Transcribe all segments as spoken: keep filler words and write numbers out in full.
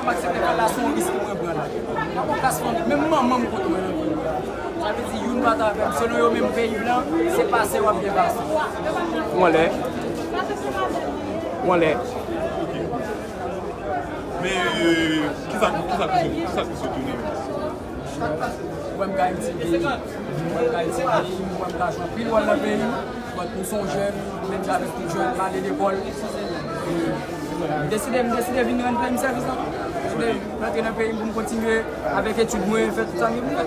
M aksepte fè l la, se yon risk mwen pran la. Nan yon klas fanmi, menm manman m kont mwen nan fanmi la. Sa vle di, youn pa t avè m. Selon yo menm peyi blan, se pase w ap byen pase. Ou anlè. Ou anlè. Men, euh, kisa, kisa k plis, kisa k plis retounen menm? Ou wè m ka itil peyi m, ou wè m ka itil peyi m, ou wè m ka jwe anpil wòl nan peyi m. But nou se yon jèn, menm jan avèk tout jèn, m ale lekòl. M deside, m deside vin rann peyi m sèvis la. M deside rantre nan peyi m pou m kontinye avèk etid mwen, fè tout sa m gen pou m fè.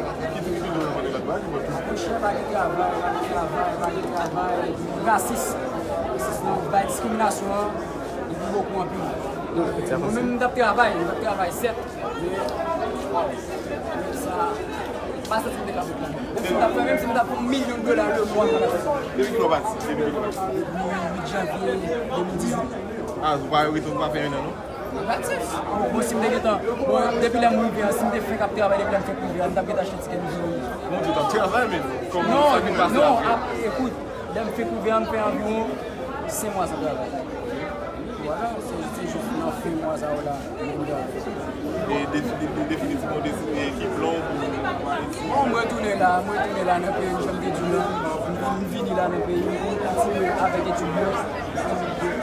Monchè, pa gen travay, pa gen travay, pa gen travay. Rasis. Rasis nan bay diskriminasyon an, li pi bokou anpil. Mwen menm, m t ap travay, m t ap travay sèt. Men sa, pa santi m te ka fè plan. Menm si m t ap fè, menm si m t ap fè yon milyon dola le mwa, m pa t ap fè sa. Depi kilè w pati? Depi kilè w pati? Depi uit janvye de mil dizuit. Ah, ou pa rete, ou pa fè en an, non? Negatif. Bon, si m te gentan, bon, depi lè m rive a, si m te fenk ap travay, depi lè m fenk rive a, m t ap gentan achte tikè m vini. Bon, ou t ap travay, men kòman sa vin pase apre? Non, non, ap-, ekout, lè m fenk rive a, m fè anviwon senk mwa san travay. Vwala, se, se jis nan fen mwa sa yo la, m vin travay. E defi-, de-, de-, definitivman, w deside kite lan pou w ale isit? Bon, m retounen la, m retounen la nan peyi m, jan m te di w lan. M vin, m vini la nan peyi m, pou m kontinye avèk etid mwen.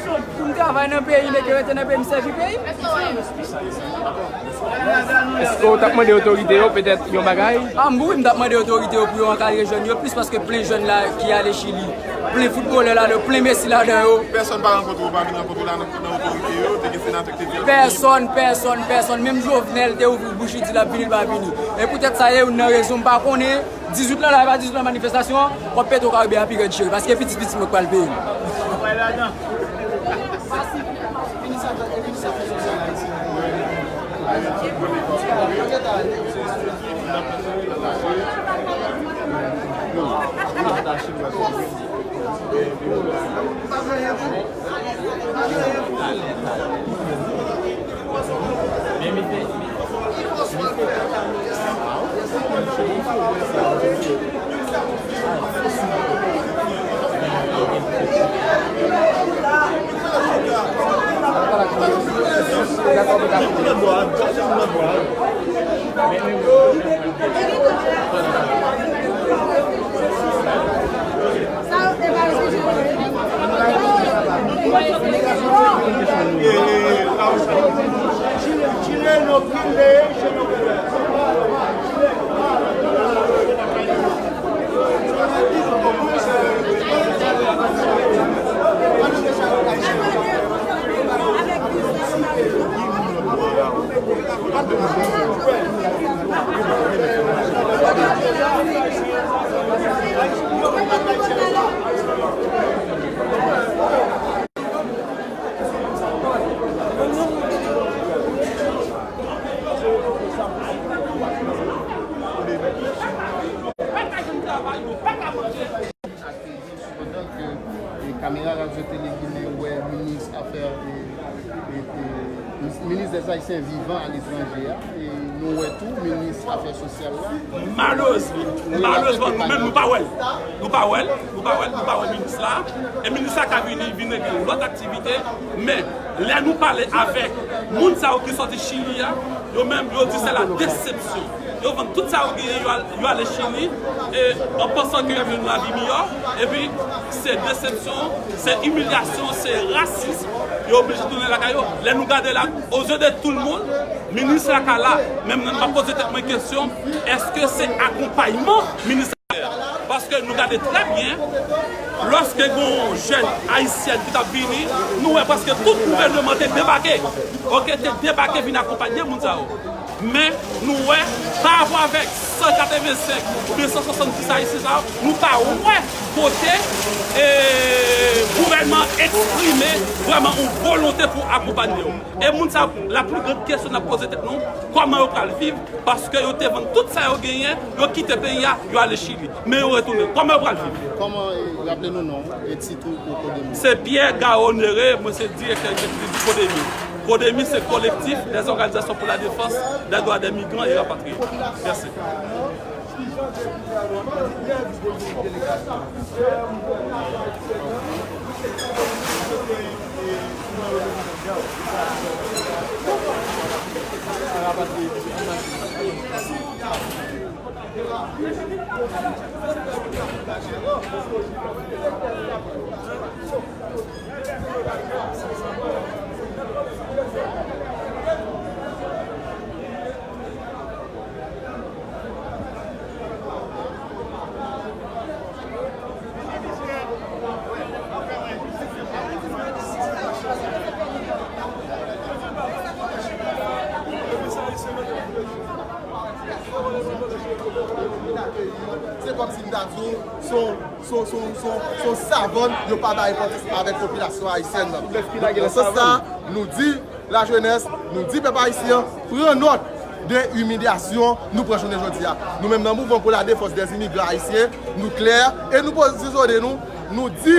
Pou m travay nan peyi m, e ke rete nan peyi m, sèvi peyi m. Èske w t ap mande otorite yo petèt yon bagay? Ah, m, wi, m t ap mande otorite yo pou yo ankadre jèn yo plis, paske plen jèn la ki ale Chili, plen foutbolè ladan yo, plen Messi ladan yo. Pèsòn pa rankontre w, pa vin rankontre w la nan, nan otorite yo, te gen senatè ki te di. Pèsòn, pèsòn, pèsòn. Menm Jovenel te ouvri bouch, li di l ap vini, li pa vini. E poutèt sa, e youn nan rezon, m pa konnen. Dizuit lan la, e pa dizuit lan manifestasyon an, kòb Petro Karibe a pi rèd cheri, paske pitit pitit mwen k pral peye l. Pandan ke, e, kamera Radyo Tele Ginen wè minis afè, e, e, e, minis dè Ayisyen vivan aletranje a, e nou wè tou minis afè sosyal la. Malerezman, malerezman, nou menm nou pa wè l. Nou pa wè l, nou pa wè l, nou pa wè minis la. E minis la ka vini, vin regle lòt aktivite, men lè nou pale avèk moun sa yo ki sòti Chili a, yo menm, yo di se la desepsyon. Yo vann tout sa yo genyen, yo al-, yo ale Chili, e an pansan ke y ap jwenn yon lavi miyò, epi se desepsyon, se imilyasyon, se rasis, yo oblije tounen lakay yo. Lè nou gade la, aux yeux de tout le monde, minis la ka la, men mwen, m ap poze tèt mwen kesyon, èske se akonpayman minis la? Paske nou gade trè byen, lòske gon jèn ayisyèn ki t ap vini, nou wè prèske tout gouvèneman te debake. Oke, te debake vin akonpanye moun sa yo. Men, nou wè, pa rapò avèk san katrevensenk oubyen san swasanndis ayisyen sa yo, nou pa wè kote, e, gouvènman an eksprime vrèman yon volonte pou akonpanye yo. E moun sa yo, la pli grand kesyon n ap poze tèt nou, kòman yo pral viv? Paske yo te vann tout sa yo genyen, yo kite peyi a, yo ale Chili. Men yo retounen. Kòman yo pral viv? Kòman, e, raple nou non e tit ou, ou Kodemi? Se Pierre Garo Néré, mwen se direktè egzekitif di Kodemi. Kodemi se Collectif des Organisations pour la Défense des Droits des Migrants et Rapatriés. Mèsi. Se kòmsi m ta di w, se yon, se yon, se yon, se yon, se yon savann, yo pa bay enpòtans avèk popilasyon ayisyèn nan. Nan sans sa, nou di lajenès, nou di pèp ayisyen an, pran nòt de imilyasyon nou pran jounen jodi a. Nou menm nan Mouvman pou la Défense des Immigrants Haïtiens, nou klè e nou pozisyonnen nou, nou di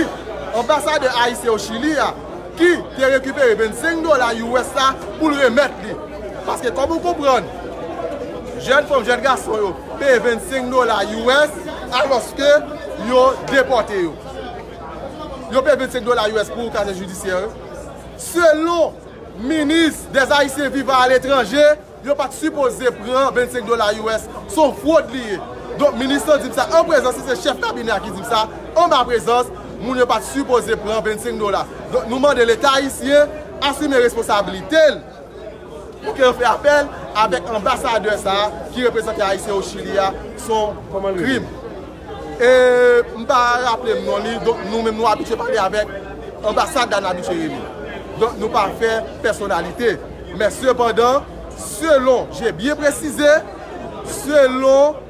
anbasadè ayisyen o Chili a, ki te rekipere vennsenk dola U S la pou l remèt li. Paske kòm ou konprann, jèn fanm, jèn gason yo peye vennsenk dola U S alòske yo depòte yo. Yo peye vennsenk dola U S pou kazye jidisyè yo. Selon minis des Haïtiens vivant à l'étranger, yo pa t sipoze pran vennsenk dola U S. Se yon fwod li ye. Donk, minis lan di m sa an prezans, se chèf kabinè a ki di m sa, anba prezans, moun yo pa t sipoze pran vennsenk dola. Donk, nou mande Leta ayisyen asime responsablite l pou ke yo fè apèl avèk anbasadè sa a ki reprezante Ayisyen o Chili a, se yon krim. E m pa raple m non li, donk nou menm nou abitye pale avèk anbasad la, n abitye rele. Donk nou pa fè pèsonalite. Men sepandan, selon, je byen presize, selon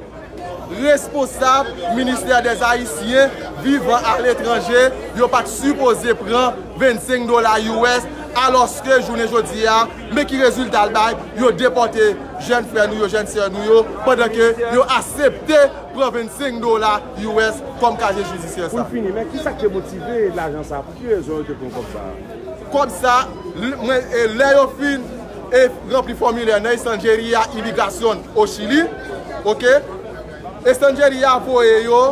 responsab ministè dè Ayisyen vivan aletranje, yo pa t sipoze pran vennsenk dola U S, alòske jounen jodi a, men ki rezilta l bay, yo depòte jèn frè nou yo, jèn sè nou yo, pandan ke yo aksepte pran vennsenk dola U S kòm kazye jidisyè sa. Pou n fini, men ki sa k te motive lajan sa a? Pou ki rezon yo te pran kòb sa a? Kòb sa, l-, mwen, e, lè yo fin, e, ranpli fòmilè nan Estranjeria Imigrasyon o Chili, oke? Estranjeria voye yo,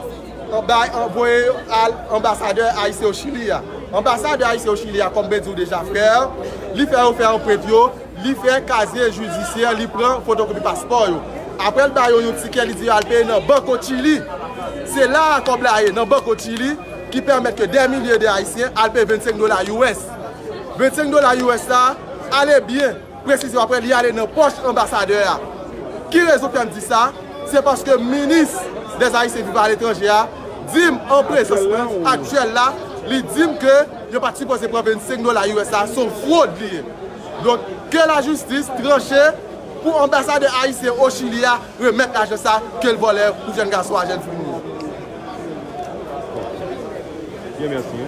bay, voye yo al anbasadè ayisyen o Chili a. Anbasadè ayisyen o Chili a, kòm m te di w deja, frè, li fè yo fè anprent yo, li fè kazye jidisyè, li pran fotokopi paspò yo. Apre l ba yo yon tikè, li di yo al peye nan Banco Chili. Se la a kòb la ye, nan Banco Chili, ki pèmèt ke dè milye de Ayisyen al peye vennsenk dola U S. Vennsenk dola U S la, ale byen, presizyon apre li ale nan pòch anbasadè a. Ki rezon fè m di sa? Se paske minis dè Ayisyen vivan aletranje a di m an prezans mwen aktyèl la, li di m ke yo pa t sipoze pran vennsenk dola U S la, se yon fwod li ye. Donk, ke lajistis tranche pou anbasadè ayisyen o Chili a remèt lajan sa ke l vòlè pou jèn gason a, jèn fi nou yo. Byen, mèsi, wi.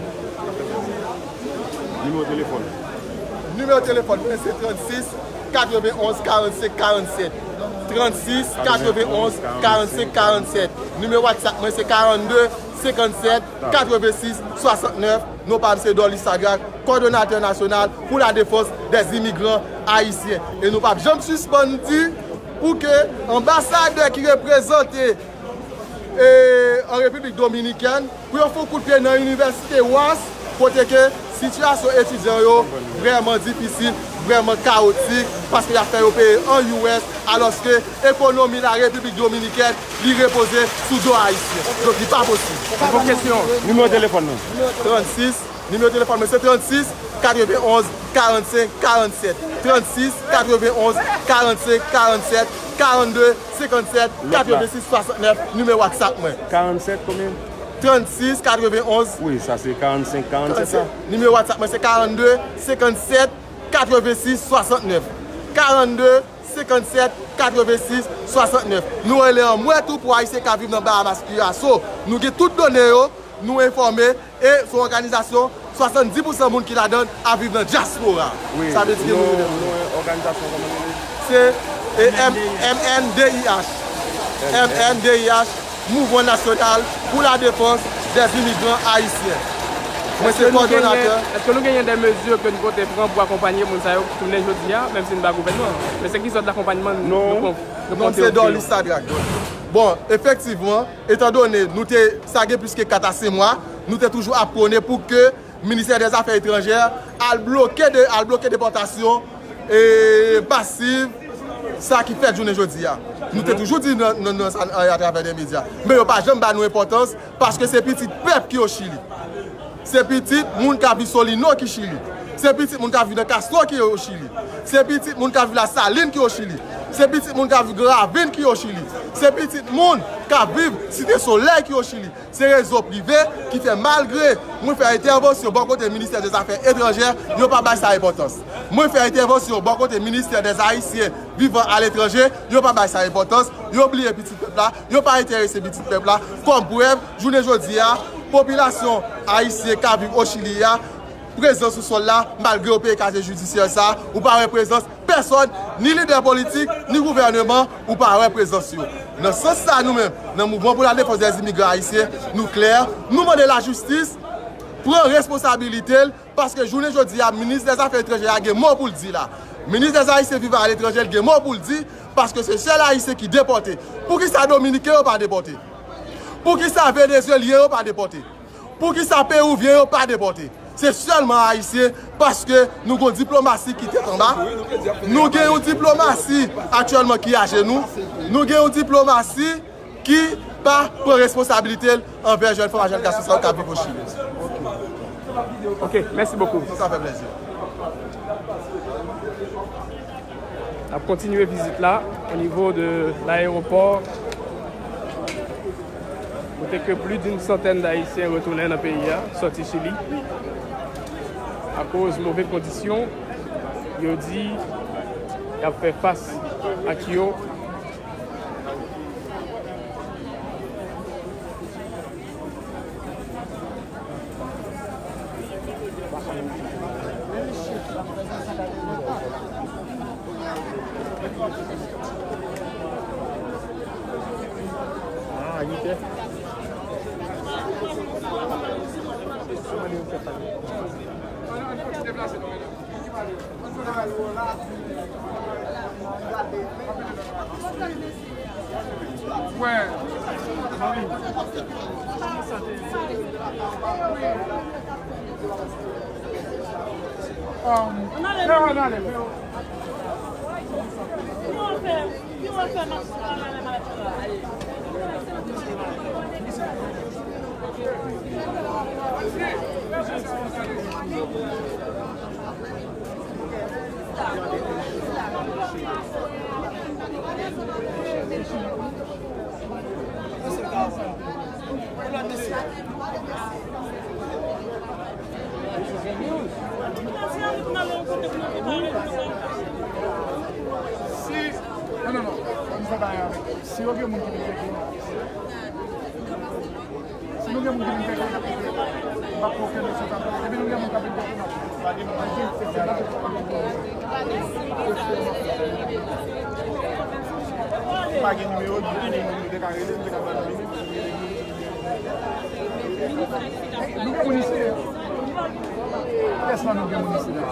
Nimewo telefòn. Nimewo telefòn mwen se trannsis katrevenonz karannsenk karannsèt. Trannsis katrevenonz karannsenk karannsèt. Nimewo WhatsApp mwen se karannde senkannsèt katrevensis swasantnèf. Non pa m se Dorly Sadrac, kòdonatè nasyonal pou la defans dè imigran ayisyen. E nou p ap janm sispann di pou ke anbasadè ki reprezante, e, an Repiblik Dominikèn, pou yo fè yon kout pye nan Inivèsite Washington, kote ke sitiyasyon etidyan yo vrèman difisil, vrèman kawotik, paske y ap fè yo peye an U S, alòske ekonomi la Repiblik Dominikèn, li repoze sou do ayisyen. Donk, li pa posib. Yon kesyon. Nimewo telefòn nan. Trannsis, nimewo telefòn mwen se trannsis katrevenonz karannsenk karannsèt. Trannsis katrevenonz karannsenk karannsèt, karannde senkannsèt katrevensis swasantnèf, nimewo WhatsApp mwen. Karannsèt konbyen? Trannsis katrevenonz. Wi, sa se karannsenk karannsèt la. Nimewo WhatsApp mwen se karannde senkannsèt katrevensis swasantnèf. Karannde senkannsèt katrevensis swasantnèf. Nou rele anmwèt ou pou Ayisyen k ap viv nan Bahamas Curaçao. Nou gen tout done yo, nou enfòme, e se yon òganizasyon, swasanndis pousan moun ki ladan l ap viv nan dyaspora. Wi, sa vle di ke nou, nou rele nou, yon òganizasyon kòman nou rele? Se, e, M-, M N D I H. M N D I H, Mouvman Nasyonal pou la Defans dè Imigran Ayisyen. Mwen se kòdonatè. Èske nou genyen de mezi ke nou konte pran pou akonpanye moun sa yo jounen jodi a, menm si nou pa gouvènman? Men se ki sòt dakonpayman nou, nou konte ofri yo? Non, se Dorly Sadrac. Bon, efektivman, etandone nou te, sa gen plis ke kat a senk mwa, nou te toujou ap pwone pou ke Ministè dè Zafè Etranjè al bloke de, al bloke depòtasyon, e, masiv Sa ki fèt jounen jodi a. Nou te toujou di nan, nan, nan sa, atravè de medya. Men yo pa janm ba nou enpòtans, paske se pitit pèp ki o Chili. Se pitit moun k ap viv Solino ki Chili. Se pitit moun k ap viv nan Castro ki o Chili. Se pitit moun k ap viv Lasalin ki o Chili. Se pitit moun k ap viv Gran Ravin ki o Chili. Se pitit moun k ap viv Site Solèy ki o Chili. Se rezon prive ki fè, malgre mwen fè entèvansyon bò kote Ministè dè Zafè Etranjè, yo pa bay sa enpòtans. Mwen fè entèvansyon bò kote Ministè dè Ayisyen vivan aletranje, yo pa bay sa enpòtans. Yo bliye pitit pèp la, yo pa enterese pitit pèp la. Kòm prèv, jounen jodi a, popilasyon ayisyen k ap viv o Chili a, prezans sou sòl la, malgre yo peye kazye jidisyè sa, ou pa wè prezans pèsòn, ni lidè politik, ni gouvèneman, ou pa wè prezans yo. Nan sans sa, nou menm, nan Mouvman pou la Defans dè Imigran Ayisyen, nou klè, nou mande lajistis pran responsabilite l, paske jounen jodi a, minis dè Zafè Etranjè a gen mo pou l di la. Minis dè Ayisyen vivan aletranje, l gen mo pou l di, paske se sèl Ayisyen ki depòte. Poukisa Dominiken yo pa depòte? Poukisa Venezyelyen yo pa depòte? Poukisa Pewouvyen yo pa depòte? Se sèlman Ayisyen, paske nou gen yon diplomasi ki tèt anba. Nou gen yon diplomasi aktyèlman ki ajenou. Nou gen yon diplomasi ki pa pran responsabilite l anvè jèn fanm ak jèn gason sa yo k ap viv o Chili. Ok, mèsi bokou. Sa fè plezi. N ap kontinye vizit la o nivo de layewopò, kote ke plis d'une centaine d'Ayisyen retounen nan peyi a, sòti Chili, akoz move kondisyon yo di y ap fè fas ak yo. Si, non, non, non, ann fè bagay avèk. Si yo gen moun ki vin fè kriminèl, si nou gen moun ki vin fè kriminèl, m p ap pran okenn responsabilite. Depi nou gen moun k ap vin fè kriminèl, pa gen moun ki vin fè kriminèl. Pa gen nimewo, nou te ka rele, nou te ka ba nou vini. Nou gen moun isi. Kiyès nan nou gen moun isi la?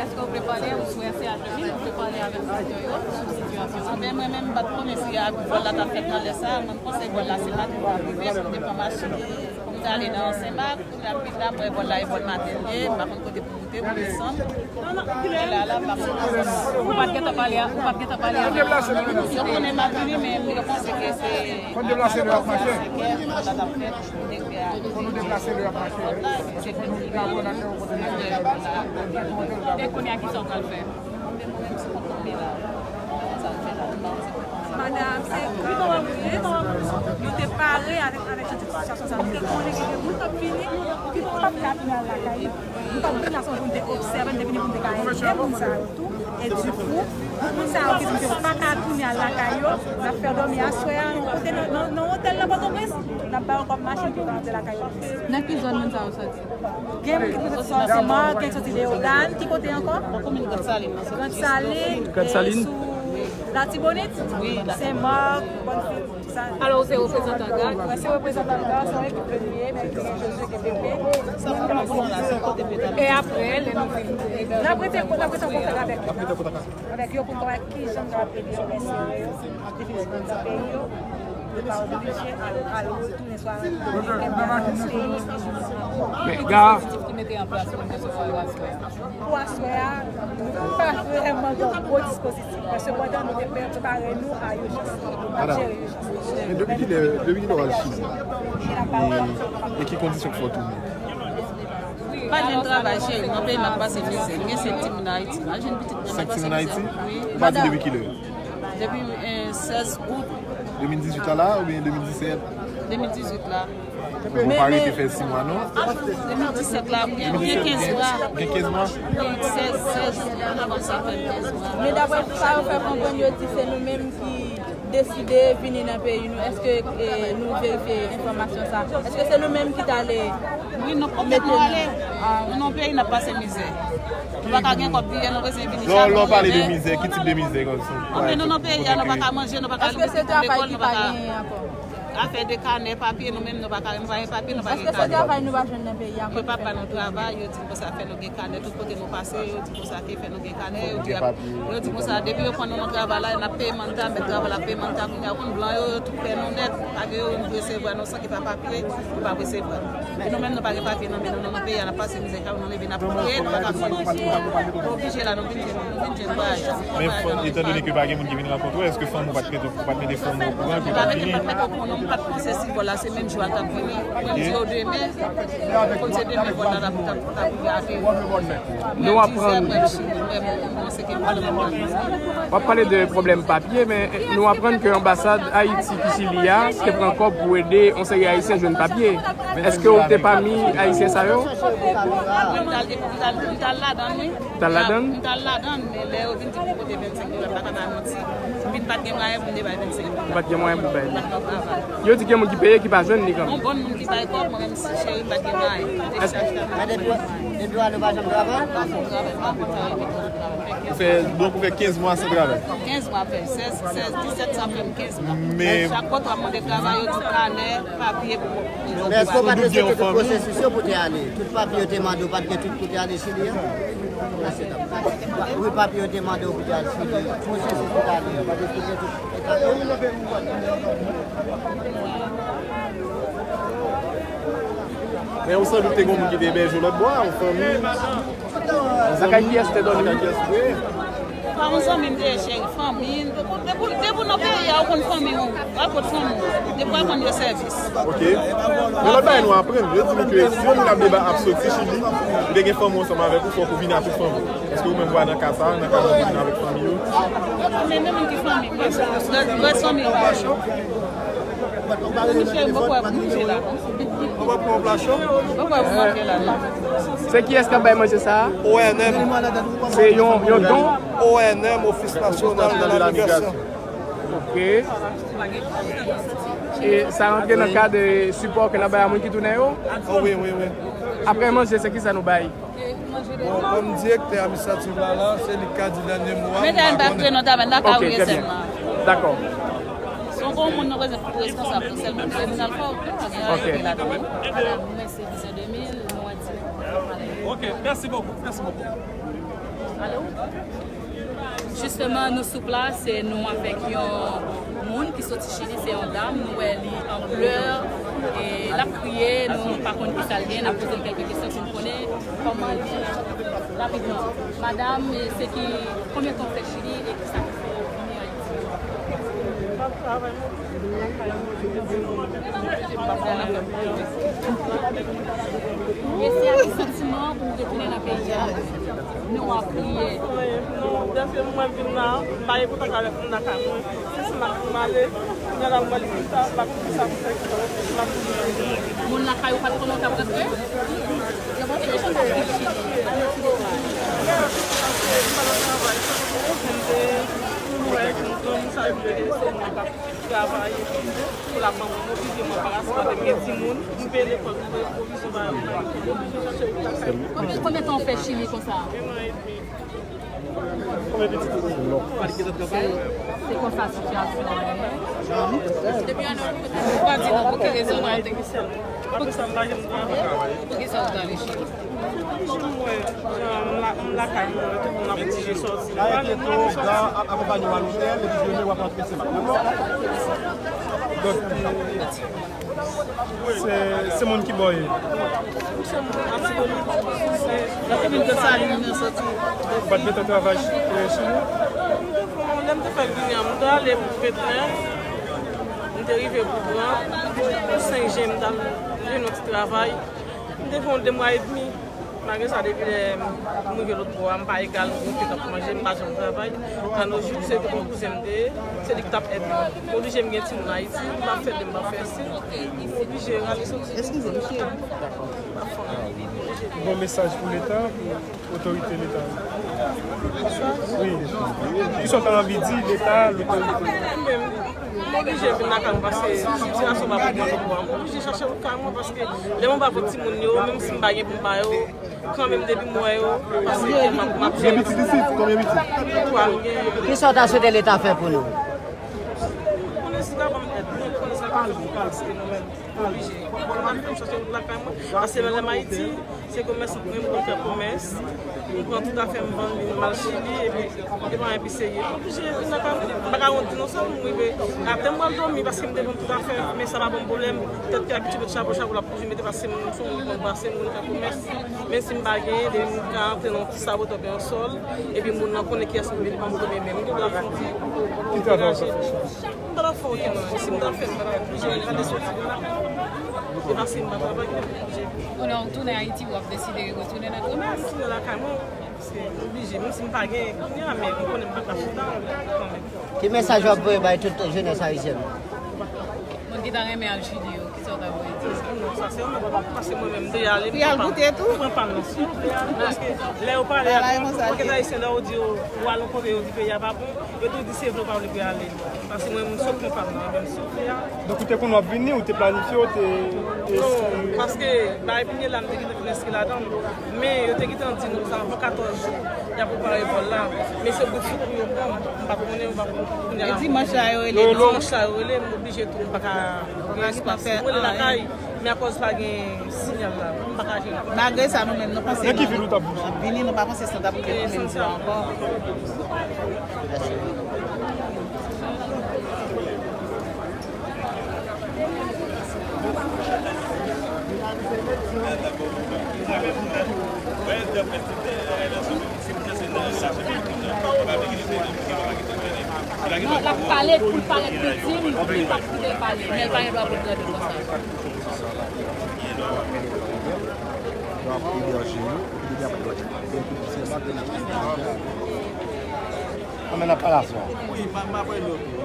Èske w vle pale, ou sou S C H de Mil, ou vle pale avèk sityon yo sou sitiyasyon an? Ben, mwen menm, m pa t konnen si vòl la t ap fèt nan lè sa a. Mwen, m panse vòl la se maten pou l rive, pou m te pran machin pou m te ale nan Senmak. Kounye a m vin la, m wè vòl la e vòl maten l ye, m pa konn kote pou m moute, pou m desann. Kounye a la, m pa konn kote. Ou pa t gentan pale a, ou pa t gentan pale avèk fanmi w? Yo konnen m ap vini, men yo panse ke se a Fò n deplase lè y ap mache. Fò nou deplase lè y ap mache. Fò nou ta pran nan kè yo kote nou. E kounye a, kisa w pral fè? Madanm, se kòman ou ye? Nou te pare avèk, avèk jan de sitiyasyon sa. Nou te konnen gen de moun k ap vini, ki p ap ka vin al lakay li. Nou pa t vin la sèlman pou n te obsève, nou te vini pou n te ka ede moun sa yo tou. E dikou, moun sa yo ki di ke yo pa ka tounen al lakay yo, n ap fè yo dòmi aswè a nan kote nan, nan, nan otèl nan Pòtoprens, n ap ba yo kòb machin pou yo ka rantre lakay yo. Nan ki zòn moun sa yo soti? Gen moun ki soti Senmak, gen ki soti Leyogàn, ki kote ankò? Nan komin Grandsalin. Grandsalin, Grandsalin. E sou Latibonit, Senmak, Bonnvil. Alò, Se reprezantan GARR. Mwen se reprezantan GARR, se yon ekip ke nou ye, men ki gen Josué, gen Pepe. E apre, lè nou vin, n ap rete, n ap rete an kontak avèk yo. Avèk yo pou n wè kijan n kapab ede yo, men si yo, depi yo vin nan peyi yo, yo pa oblije al, al retounen swa nan peyi. Men GARR, ki mete an plas pou n resevwa yo aswè a? Pou aswè a, nou pa vrèman gen yon gwo dispozitif, men sepandan, nou te prepare nou a ijans. Nou ap jere ijans. Men depi kilè, depi kilè w al Chili? E, e ki kondisyon k fè w tounen? Pa jwenn travay, cheri. Nan peyi m ap pase mizè. M gen senk timoun Ayiti. M al jwenn pitit mwen. Senk timoun Ayiti? Wi. Ou pati depi kilè? Depi, eh, sèz out. De mil dizuit la la oubyen de mil disèt? De mil dizuit la. Ou pa rete fè sis mwa, non? De mil disèt la, m gen, m gen kenz mwa. Gen kenz mwa? Wi, sèz, sèz, kòmsa fè kenz mwa. Men daprè sa yo fè konprann, yo di se nou menm ki deside vini nan peyi nou. Èske, eh, nou verifye enfòmasyon sa? Èske se nou menm ki t ale? Wi, nou, nou ale. Nou nan peyi n ap pase mizè. Nou pa ka gen kòb biyè, nou bezwen vini chak jou. Lè w pale de mizè, ki tip de mizè kòmsa? Anben, nou nan peyi a, nou pa ka manje, nou pa ka lekòl, nou pa ka. Afè de kanè, papye, nou menm nou pa ka, nou pa gen papye, nou pa gen kanè. Èske se travay nou pa jwenn nan peyi a? Yo pa ba nou travay, yo di konsa fè nou gen kanè, tout kote nou pase, yo di konsa ke fè nou gen kanè, yo di, yo di konsa, depi yo pran nou nan travay la, n ap peye manta, mèt travay la ap peye manta, kounye a, ou konn blan yo, yo tou pè nou nèt, pa gen yo, nou resevwa nou san ki pa papye, nou pa resevwa. E nou menm nou pa gen papye nan men nou, nou nan peyi a, n ap pase mizè, kay nou leve, n ap kriye, nou pa ka fè anyen. Nou oblije la, nou vin jwenn, nou vin jwenn bagay sa. Men, etan done ke pa gen moun ki vin rankontre w, èske fanmi w pa t mete, ou pa t mete fanmi w okouran ke w t ap vini? Pa t mete, pa t mete okouran, non, m pa t panse si vòl la se menm jou a l t ap vini. Mwen, m di yo demen, kòm se demen vòl la t ap, t ap, t ap rive ateri. Nou aprann. W ap pale de pwoblèm papye, men nou aprann ke anbasad Ayiti ki Chili a te pran kòb pou ede yon seri Ayisyen jwenn papye. Èske w te pami Ayisyen sa yo? Mwen, m t al, m t al, m t al ladan l, wi. T al ladan l? M t al ladan l, men lè yo vin di pou pote vennsenk dola, m pa ka ba manti. M vin pa t gen mwayen pou m te bay vennsenk dola. Ou pa t gen mwayen pou bay li? M pa t nan travay. Yo di gen moun ki peye ki pa jwenn li kanmenm. Yon bon moun ki bay kòb, mwen menm, cheri, m pa t gen mwayen. M te chache travay. Men depi, depi w ale, ou pa janm travay? M pa fè travay, m pa fè travay, m pa fè travay. Ou fè, donk ou fè kenz mwa san travay? Kenz mwa fè, sèz, sèz, disèt sa fè m kenz mwa. Men chak kote w ap mande travay, yo di kanè, papye pou prezante. Men èske w pa t respekte tout pwosesis yo pou te ale? Tout papye yo te mande w, pa t gen tout pou te ale Chili a? Wi, papye yo te mande w pou te al Chili. Pwosesis pou te ale, yo pa t respekte tout etap yo. Men ou sandout te gen moun ki te ebèje w lòt bò a, yon fanmi. Lakay kiyès te dòmi? Lakay kiyès, wi. Pa yon zanmi m te ye, cheri, fanmi. Depi, depi, depi w nan peyi a, ou konn fanmi w. Ou al kot fanmi w. Depi w al rann yo sèvis. Ok. Men lòt bagay nou aprann, yo di nou ke si yon moun ap deba-, ap soti Chili, ou te gen fanmi w ansanm avèk ou, fòk ou vini ak tout fanmi w. Èske ou menm ou pa nan ka sa a, nan ka moun ki vin avèk fanmi yo? Men, men moun ki fanmi m, rès, rès fanmi m. Mouche, m poko wè pou mouche la. Ou pa pran yon pla cho? M poko wè pou mouche la, non. Se kiyès k ap bay manje sa a? O N M. Se yon, yon don? O N M, Office National de la Migration. Ok. E sa rantre nan kad, e, sipò ke n ap bay a moun ki tounen yo? Oh, wi, wi, wi. Apre manje, se kisa nou bay? Bon, kòm direktè administratif la, la, se li k ka di dènye mo a. Mete a n pa pre non, ta vèn lakay ou ye sèlman. Dakò. Si w gon moun nan prezan pou responsab nou sèlman, se nou n al fè w. Ok. Mwen se Vizyon de mil, nou an dirèk. Ok, mèsi bokou, mèsi bokou. Alo? Jisteman, nou sou plas, e nou avèk yon moun ki soti Chili, se yon dam, nou wè li an plè, e l ap kriye, nou pa konn kisa l gen, n ap poze l kèlke kesyon pou n konnen kòman li ye. Rapidman, madanm, e se ki, konbyen tan w fè Chili e kisa ki fè w vini Ayiti? M ap travay, m oblije vin lakay mwen. E se avèk santiman pou w retounen nan peyi a? Non, w ap kriye. Non, depi mwen vin la, m pa gen kontak avèk moun lakay mwen. Se sa m ap, m ale, m ale, m ale pita, m pa konn kisa pou fè, m ap vin. Moun lakay ou pa t konnen w t ap rantre? Yo pa fè kontak avèk Chili. Ane ti detay. Paske m pa nan travay. M te, m wè, m granmoun sa yo vle se mwen k ap travay epi pou la ban mwen, m oblije mwen anbarase paske m gen timoun, m peye lekòl, m peye pwovizyon bagay, m oblije chache yon lakay. Konbyen, konbyen tan w fè Chili konsa? En an edmi. Konbyen pitit ou gen? Se, se konsa sitiyasyon an ye. Ou pa di nou pou ki rezon nou ap de-, pou, pou ki sa ou t ale Chili? Bon, mwen, jan m la, m lakay mwen, tout moun ap oblije sòti. Mwen ale, mwen ale sòti. Akonpaye w al otèl, epi demen w ap rantre Senmak. Dakò? Donk, se, se moun ki bò w ye? Nan komin Gransalin, mwen soti. Ou pa t gentan travay, eh, Chili? Lè m te fèk vini an, m te ale pou ventnèf, m te rive pou trant, pou senk jen, m t al jwenn yon ti travay. M te fè yon de mwa edmi. Malgre sa, depi lè m rive lòt bò a, m pa egal, m te t ap manje, m pa janm travay. Anojou, se te yon kouzen m te ye, se li ki t ap èd mwen. M oblije, m gen timoun Ayiti, m pa fè de, m pa fè si. M oblije rale soti. Eskize, mesye. Bon mesaj pou Leta, pou otorite Leta yo. Wi. Kisa w ta anvi di Leta, lotorite? M oblije vin lakay mwen paske sitiyasyon pa bon nan lòt bò a. M oblije chache wout kay mwen paske lè mwen pa vòt timoun yo, menm si m pa gen pou m ba yo, kanmenm depi m wè yo, paske m ap, m ap jere. Gen pitit isit? Konbyen pitit? Twa m gen. Kisa w ta swete Leta fè pou nou? Konnen si ta ban m èd, mwen konnen sa ka fè m pase nou menm. Oblije. Mwen pa fè m chache wout lakay mwen. Paske lè m Ayiti, se komès mwen, m konn fè komès. M pran tout afè m vann, m al Chili, epi se pa yon epi serye. M oblije vin lakay mwen. M pa ka wont di non sèl m rive. Atè m pral dòmi paske m te vann tout afè m, men sa pa ban m pwoblèm. Tèt ki abitye met chapo, chapo l ap toujou mete paske m se yon moun konn pase, m konn fè komès. Men si m pa genyen, depi m ka antre nan yon ti sabotò oubyen yon sòl, epi moun nan konnen kiyès m ye, li ban m premye men. M gen dwa fè yon ti degaje. Ki travay w ka fè? M pa t ap fè okenn anyen. Si m t ap fè, m pa t ap oblije rale soti la. E paske m pa travay, m oblije. Kounye a w tounen Ayiti, w ap deside retounen nan komès? M tounen lakay mwen, se oblije. Menm si m pa gen kounye a, men m konnen m pa ka chita kanmenm. Ki mesaj w ap voye bay tout jenès ayisyèn? Moun ki ta renmen al Chili yo, kisa w ta voye di yo? Non, sa se yon non, papa, paske mwen menm, m te ale, m pran pa m. Pou y al goute tou? M pran pa m nan. Si yo vle ale, paske lè yo pale ak moun, pakèt ayisyen, lè yo di yo, ou al yon kote, yo di peyi a pa bon, yo tou di se vle ou pa vle pou y ale. Paske mwen, m sot pran pa m nan, mwen menm, si yo vle ale. Donk, ou te konn w ap vini, ou te planifye, ou te... Non, paske bagay vini la, m te gentan fin enskri ladan l. Men, yo te gentan di nou, se avan katòz jou, y ap prepare vòl la. Men se bout sou kou yo pran m, m pa t konnen, m pa t konnen. E dimanch la, yo rele nou. Dimanch la, yo rele m, m oblije tou, m pa ka rete paske mwen lakay, men akòz pa gen siyal la, m pa ka jere. Malgre sa, nou menm, nou panse... Nan ki vil ou t ap vini? Vini, nou pa panse sa t ap rive pou menm jou ankò. Non, l ap pale pou l parèt viktim, pou l pa kite l pale, men l pa gen dwa pou l gade konsa. Yo ap ebèje yo, epi apre yo ap gen tout se pa ke n ap ebèje. Kòman n ap pale aswè a? Wi, m a, m ap rele yo tou.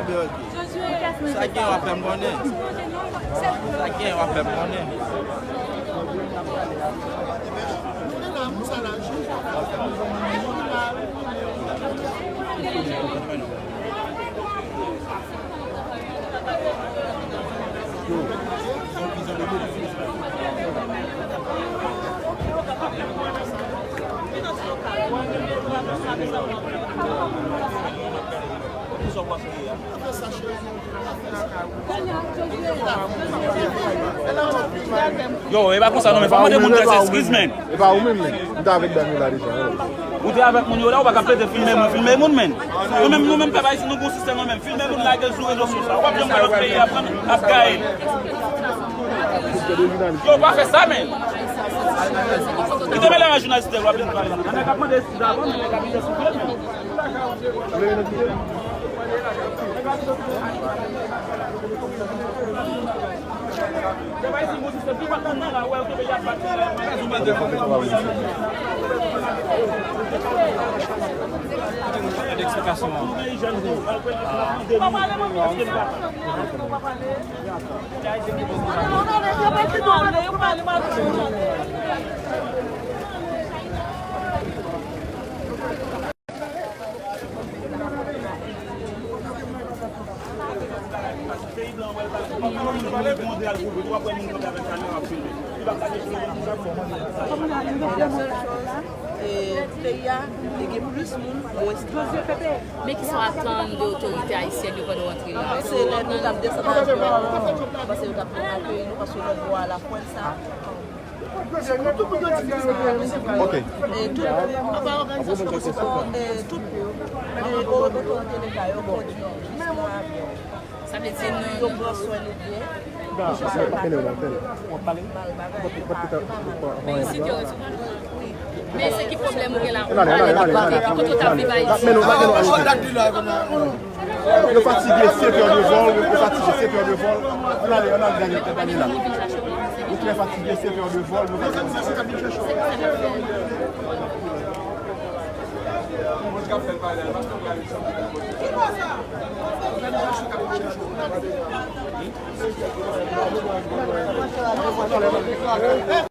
Ebyen, oke. Sa gen w ap fè m konnen. Sa gen w ap fè m konnen. Yo, e pa konsa non, men fò mande moun klas, excuse, man. E pa ou menm, men. M te avèk dam yo la deja, wi. Ou te avèk moun yo la, ou pa ka plede filme moun, filme moun, men. Nou menm, nou menm, pèp Ayiti, nou gon sistèm, nou menm. Filme moun, lage l sou rezo sosyo. Ou p ap janm wè lòt peyi ap, ap gaye. Yo, pa fè sa, men. Kite mele a jounalis, w ap vin pale. Nèg ap mande si davan, men nèg ap vin soufle, men. Peyi blan wè l pa, w ap wè moun grande al kouvri, w ap wè moun grande avèk kamera ap filme. Li pa ka desann. Peyi a, li gen plis moun, mwens travay. Men kisa w atann de otorite ayisyèn yo pandan w antre la? Se lè nou t ap desann avyon an, m panse yo t ap akeyi nou, paske lòt bò a Lafrans sa. Tout moun yo di sa. Ok. E tout, e tout, e, otorite leta yo kondui jiska avyon. Sa vle di nou, yo pran swen nou byen. Apele w la, apele. Mal bagay. Men isit yo resevwa nou. Men se ki pwoblèm ou gen la? Ou ale, ou ale, ou ale, ou ale. Kote w t ap viv Ayiti? Yo fatige, sèt è de vòl, yo fatige, sèt è de vòl. Ann ale, ann ale, Daniel, Daniela. Yo trè fatige, sèt è de vòl, yo fatige.